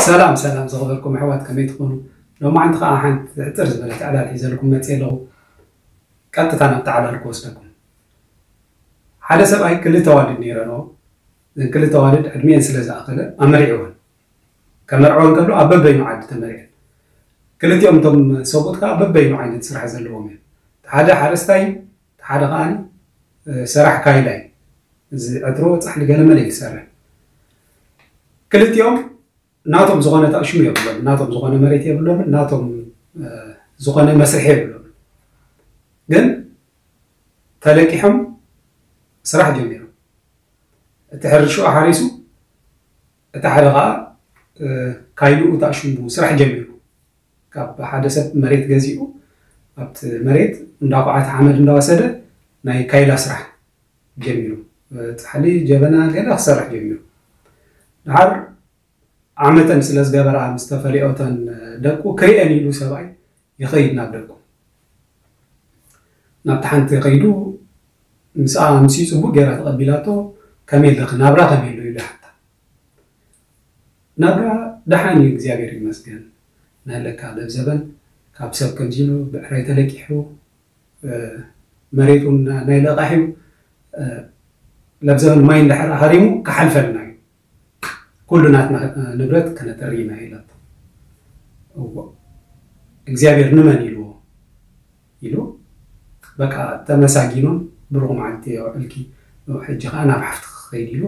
ሰላም ሰላም ዝኸበርኩም ኣሕዋት፣ ከመይ ትኾኑ? ሎማዓንቲ ከዓ ሓንቲ ሕፅር ዝበለት ዕላል ሒዘልኩም መፅየ ኣለኹ። ቀጥታ ናብቲ ዕላል ክወስደኩም። ሓደ ሰብኣይ ክልተ ኣዋልድ ነይረንኦ። እዘን ክልተ ኣዋልድ ዕድሚኤን ስለ ዝኣኸለ ኣመሪዕወን። ከመርዕወን ከሎ ኣብ በበይኑ ዓዲ ተመሪዐን። ክልቲኦም እቶም ሰብኡት ከዓ በበይኑ ዓይነት ስራሕ ዘለዎም እዮም። እቲ ሓደ ሓረስታይ እዩ፣ እቲ ሓደ ከዓ ሰራሕ ካይላ እዩ። እዚ ዕትሮ ፃሕሊ ገለመለ እዩ ዝሰርሕ። ክልቲኦም ናቶም ዝኾነ ታእሽሙ የብሎምን፣ ናቶም ዝኾነ መሬት የብሎምን፣ ናቶም ዝኾነ መስርሒ የብሎምን። ግን ተለቂሖም ስራሕ ጀሚሮም። እቲ ሕርሽኡ ሓሪሱ፣ እቲ ሓደ ከዓ ካይልኡ ታእሽሙ ስራሕ ጀሚሩ። ካብ ሓደ ሰብ መሬት ገዚኡ ኣብቲ መሬት እንዳኳዓተ ሓመድ እንዳወሰደ ናይ ካይላ ስራሕ ጀሚሩ። ፃሕሊ ጀበና ገለ ክሰርሕ ጀሚሩ። ድሓር ዓመተን ስለ ዝገበራ ምስ ተፈለዮተን ደቁ ክርእየን ኢሉ ሰብኣይ ይኸይድ ናብ ደቁ። ናብቲ ሓንቲ ከይዱ ምስኣ ምስኡ ፅቡቅ ገይራ ተቐቢላቶ። ከመይ ኣለኺ ናብራ ከመይ ኣሎ ኢሉ ይሓታ። ናብራ ደሓን እዩ እግዚኣብሔር ይመስገን። ናለካ ለብዘበን ካብ ሰብ ከምዚ ኢሉ ብዕራይ ተለቂሑ መሬት እውን ናይ ለቃሕ እዩ። ለብዘበን ማይ እንድሕር ሃሪሙ ክሓልፈልና እዩ። ኩሉ ናትና ንብረት ከነጥሪ ኢና ኢላቶ። እዎ እግዚኣብሔር ንመን ኢልዎ ኢሉ በቃ ተመሳጊኖም ብሩኽ መዓልቲ የውዕልኪ። ሕጂ ከዓ ናብ ሓፍቲ ክኸይድ ኢሉ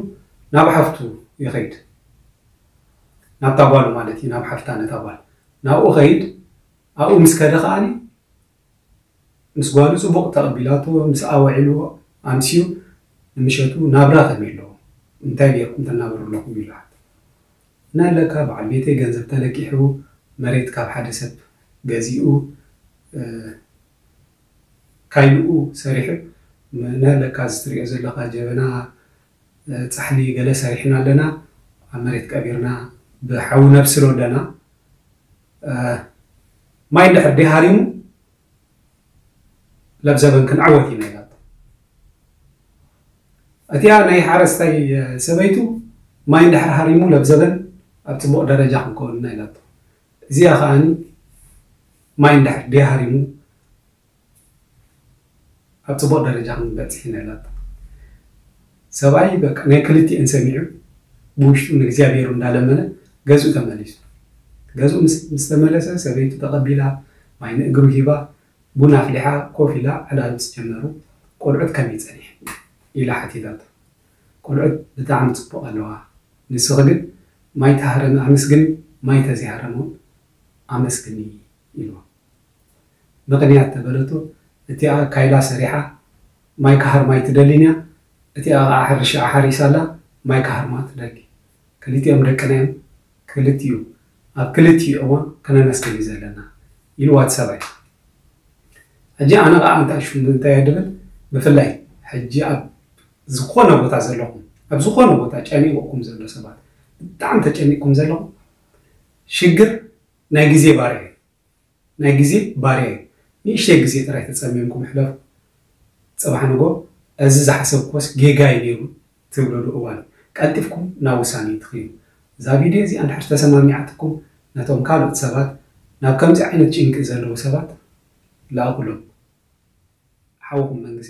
ናብ ሓፍቱ ይኸይድ። ናብታ ጓሉ ማለት እዩ፣ ናብ ሓፍታ ነታ ጓል ናብኡ ኸይድ። ኣብኡ ምስ ከደ ከዓኒ ምስ ጓሉ ፅቡቕ ተቐቢላቶ ምስ ኣወዒሉ ኣምስዩ ንምሸቱ ናብራ ከመይ ኣለዎ እንታይ ጌርኩም ተናብሩ ኣለኹም ኢሉ ሓት ናለካ በዓል ቤተይ ገንዘብ ተለቂሑ መሬት ካብ ሓደ ሰብ ገዚኡ ካይልኡ ሰሪሑ ናለካ እዚ ትሪኦ ዘለካ ጀበና ፃሕሊ ገለ ሰሪሕና ኣለና ኣብ መሬት ቀቢርና ብሓዊ ነብስሎ ኣለና ማይ እንድሕር ደይ ሃሪሙ ለብዘበን ክንዕወት ኢና ኢላቶ። እቲኣ ናይ ሓረስታይ ሰበይቱ ማይ እንድሕር ሃሪሙ ለብዘበን ኣብ ፅቡቕ ደረጃ ክንከውን ኢና ኢላቶ። እዚኣ ከዓኒ ማይ እንድሕር ደይ ሃሪሙ ኣብ ፅቡቕ ደረጃ ክንበፅሕ ኢና ኢላቶ። ሰብኣይ በቃ ናይ ክልቲኤን ሰሚዑ ብውሽጡ ንእግዚኣብሔሩ እንዳለመነ ገዝኡ ተመሊሱ። ገዝኡ ምስ ተመለሰ ሰበይቱ ተቐቢላ ማይ ንእግሩ ሂባ ቡን ኣፍሊሓ ኮፍ ኢላ ዕላል ምስ ጀመሩ ቆልዑት ከመይ ፀኒሐ ኢላ ሓቲታቶ። ቆልዑት ብጣዕሚ ፅቡቕ ኣለዋ፣ ንስኺ ግን ማይ ተሃረሚ ኣመስግኒ፣ ማይ ተዘይሃረመ ኣመስግኒ ኢልዋ። ምኽንያት ተበለቶ እቲኣ ካይላ ሰሪሓ ማይ ክሃርማ ኣይትደልን እያ፣ እቲኣ ከዓ ሕርሻኣ ሓሪሳ ኣላ ማይ ክሃርማ ትደሊ። ክልቲኦም ደቅና እዮም፣ ክልቲኡ ኣብ ክልቲኡ እዋን ከነመስግን እዩ ዘለና ኢልዋ እቲ ሰብኣይ። ሕጂ ኣነ ከዓ እንታይ ሽሙ እንታይ እየ ድብል ብፍላይ ሕጂ ኣብ ዝኾነ ቦታ ዘለኹም ኣብ ዝኾነ ቦታ ጨኒቑኩም ዘሎ ሰባት ብጣዕሚ ተጨኒቕኩም ዘለኹም ሽግር ናይ ግዜ ባርያ እዩ። ናይ ግዜ ባርያ እዩ። ንእሽተይ ግዜ ጥራይ ተጸሚምኩም ሕለፉ። ጽባሕ ንጎ እዚ ዝሓሰብክዎስ ጌጋ እዩ ነይሩ ትብለሉ እዋን እዩ። ቀልጢፍኩም ናብ ውሳኔ ትኽዩ። እዛ ቪድዮ እዚኣ እንድሕር ተሰማሚዓትኩም ነቶም ካልኦት ሰባት ናብ ከምዚ ዓይነት ጭንቂ ዘለዉ ሰባት ለኣኹሎም። ሓውኹም መንግሴ